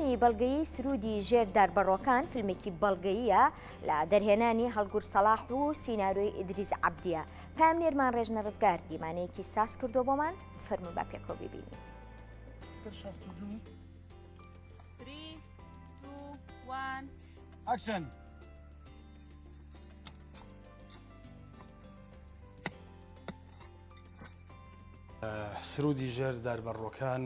فیلمی بەڵگەیی سروودی ژێر داربەڕۆکان فیلمێکی بەڵگەییە لە دەرهێنانی هەڵگور سەڵاح و سیناریۆی ئیدریس عەبدیە. پەیامنێرمان ڕێژنە ڕزگار دیمانەیەکی ساز کردووە بۆمان، فەرموون با پێکەوە بیبینین. 062 3 2 1 Action! سرودی ژێر داربەڕووەکان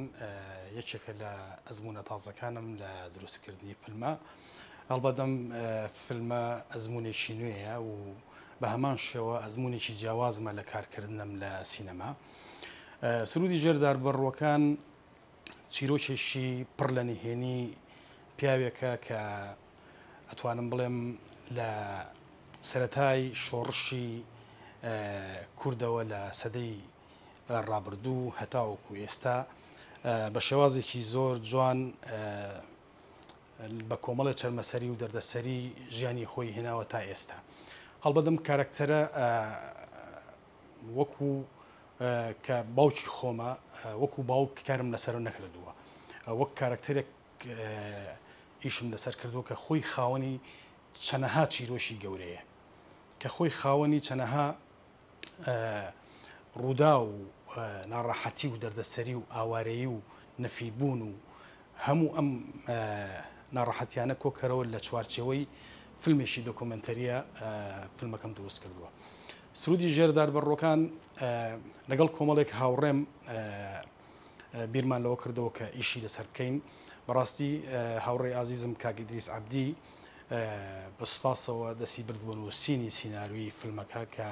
یەکێکە لە ئەزموونە تازەکانم لە دروستکردنی فیلمە. هەڵبەت ئەم فیلمە ئەزموونێکی نوێیە و بە هەمان شێوە ئەزموونێکی جیاوازمە لە کارکردنم لە سینەما. سرودی ژێر داربەڕووەکان چیرۆکێکی پڕ لە نهێنی پیاوێکە کە ئەتوانم بڵێم لە سەرەتای شۆڕشی کوردەوە لە سەدەی ڕابردوو هەتاوەکو ئێستا بە شێوازێکی زۆر جوان بە کۆمەڵێ چەرمەسەری و دەردەسەری ژیانی خۆی هێناوە تا ئێستا. هەڵبەت ئەم کارەکتەرە وەکو کە باوکی خۆمە وەکو باوک کارم لەسەر نەکردووە وەک کارەکتەرێک ئیشم لەسەر کردووە کە خۆی خاوەنی چەنەها چیرۆکی گەورەیە کە خۆی خاوەنی چەنەها ڕووداو و ناڕەحەتی و دەردەسەری و ئاوارەیی و نەفیبوون و هەموو ئەم ناڕەحەتیانە کۆکەرەوە لە چوارچێوەی فیلمێکی دۆکۆمێنتەریە فیلمەکەم دروست کردووە. سرودی ژێر داربەڕووەکان لەگەڵ کۆمەڵێک هاوڕێم بیرمان لەوە کردەوە کە ئیشی لەسەر بکەین. بەڕاستی هاوڕێی ئازیزم کاک ئیدریس عەبدی بە سوپاسەوە دەستی برد بۆ نووسینی سیناریۆی فیلمەکە کە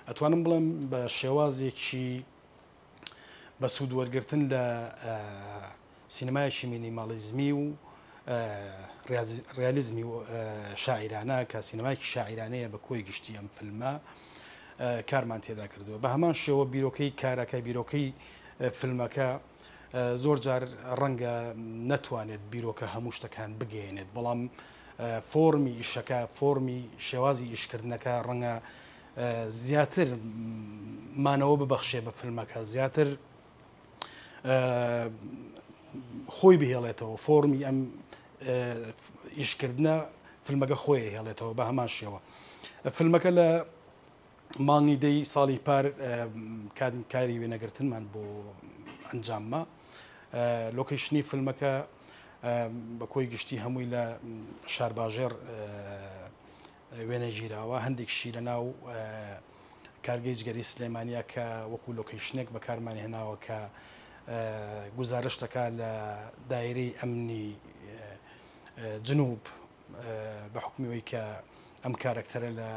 ئەتوانم بڵێم بە شێوازێکی بە سوود وەرگرتن لە سینەمایەکی مینیماڵیزمی و ڕیالیزمی شاعیرانە کە سینەمایەکی شاعیرانەیە بە کۆی گشتی ئەم فیلمە کارمان تێدا کردووە. بە هەمان شێوە بیرۆکەی کارەکە، بیرۆکەی فیلمەکە زۆر جار ڕەنگە نەتوانێت بیرۆکە هەموو شتەکان بگەیەنێت، بەڵام فۆرمی ئیشەکە، فۆرمی شێوازی ئیشکردنەکە ڕەنگە زیاتر مانەوە ببەخشێ بە فیلمەکە، زیاتر خۆی بهێڵێتەوە، فۆرمی ئەم ئیشکردنە فیلمەکە خۆی هێڵێتەوە بە هەمان شێوە. فیلمەکە لە مانگی دەی ساڵی پار کاری وێنەگرتنمان بۆ ئەنجامما. لۆکەیشنی فیلمەکە بە کۆی گشتی هەمووی لە شارباژێڕ وێنەگیراوە، هەندێکشی لە ناو کارگەی جگەری سلێمانیا کە وەکو لۆکەیشنێک بەکارمان هێناوە کە گوزارشتەکە لە دایرەی ئەمنی جنوب بە حوکمی ئەوەی کە ئەم کارەکتەرە لە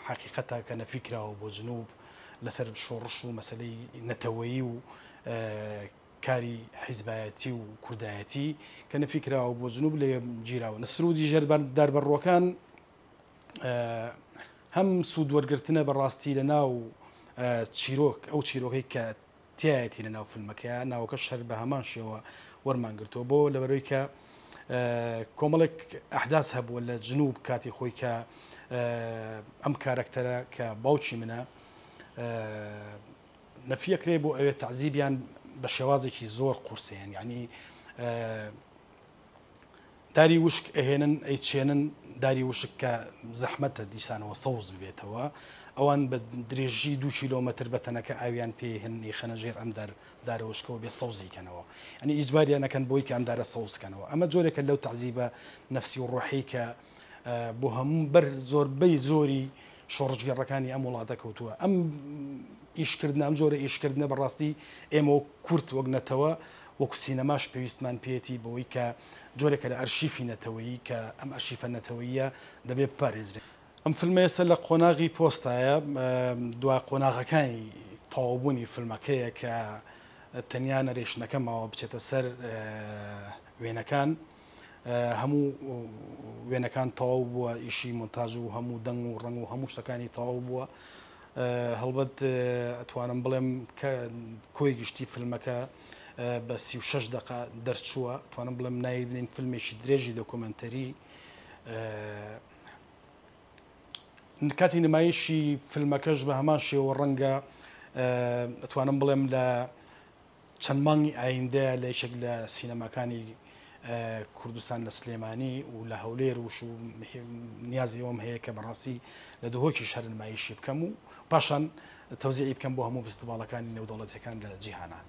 حەقیقەتە کە نەفی کراوە بۆ جنوب لەسەر شۆڕش و مەسەلەی نەتەوەیی و کاری حیزبایەتی و کوردایەتی کە نەفی کراوە بۆ جنوب لێ گیراوە. سرودی ژێر داربەڕووەکان هەم سوود وەرگرتنە بەڕاستی لە ناو چیرۆک ئەو چیرۆکەی کە تیایەتی لە ناو فیلمەکەیا، ناوەکەش هەر بە هەمان شێوە وەرمان گرتووە بۆ لەبەرەوەی کە کۆمەڵێک ئەحداس هەبووە لە جنوب کاتی خۆی کە ئەم کارەکتەرە کە باوکی منە نەفیەکرێ بۆ ئەوێ تەعزیبیان بە شێوازێکی زۆر قورسێن یعنی داری وشک ئەهێنن ئەیچێنن، داری وشک کە زەحمەتە دیسانەوە سەوز ببێتەوە، ئەوان بە درێژی دوو کیلۆمەتر بە تەنەکە ئاویان پێ هێنن ئەیخەنە ژێر ئەم دار دارە وشکەوە بێ سەوزی کەنەوە یانی ئیجباریان ئەکەن بۆی کە ئەم دارە سەوز کەنەوە ئەمە جۆرێکە لەو تەعزیبە نەفسی و ڕۆحی کە بۆ هەموو بەر زۆربەی زۆری شۆڕشگێڕەکانی ئەم وڵاتە کەوتووە. ئەم ئیشکردنە، ئەم جۆرە ئیشکردنە بەڕاستی ئێمە وەک کورد، وەک نەتەوە، وەکو سینەماش پێویستمان پێیەتی بەوەی کە جۆرێکە لە ئەرشیفی نەتەوەیی کە ئەم ئەرشیفە نەتەوەییە دەبێ بپارێزرێت. ئەم فیلمە ئێستا لە قۆناغی پۆستایە، دوا قۆناغەکانی تەواوبوونی فیلمەکەیە کە تەنیا نەرێشنەکە ماوە بچێتە سەر وێنەکان. هەموو وێنەکان تەواو بووە، ئیشی مۆنتاژ و هەموو دەنگ و ڕەنگ و هەموو شتەکانی تەواو بووە. هەڵبەت ئەتوانم بڵێم کە کۆی گشتی فیلمەکە بە 36 دقە دەرچووە، توانم بڵێم ناوی بنین فیلمێکی درێژی دۆکۆمێنتەری. کاتی نمایشی فیلمەکەش بە هەمان شێوە ڕەنگە ئەتوانم بڵێم لە چەند مانگی ئایندەیە لە یەکێک لە سینەماکانی کوردستان لە سلێمانی و لە هەولێر وش و نیازی ئەوەم هەیە کە بەڕاستی لە دهۆکیش هەر نمایشی بکەم و پاشان تەوزیعی بکەم بۆ هەموو فستیڤاڵەکانی نێودەوڵەتیەکان لە جیهانا.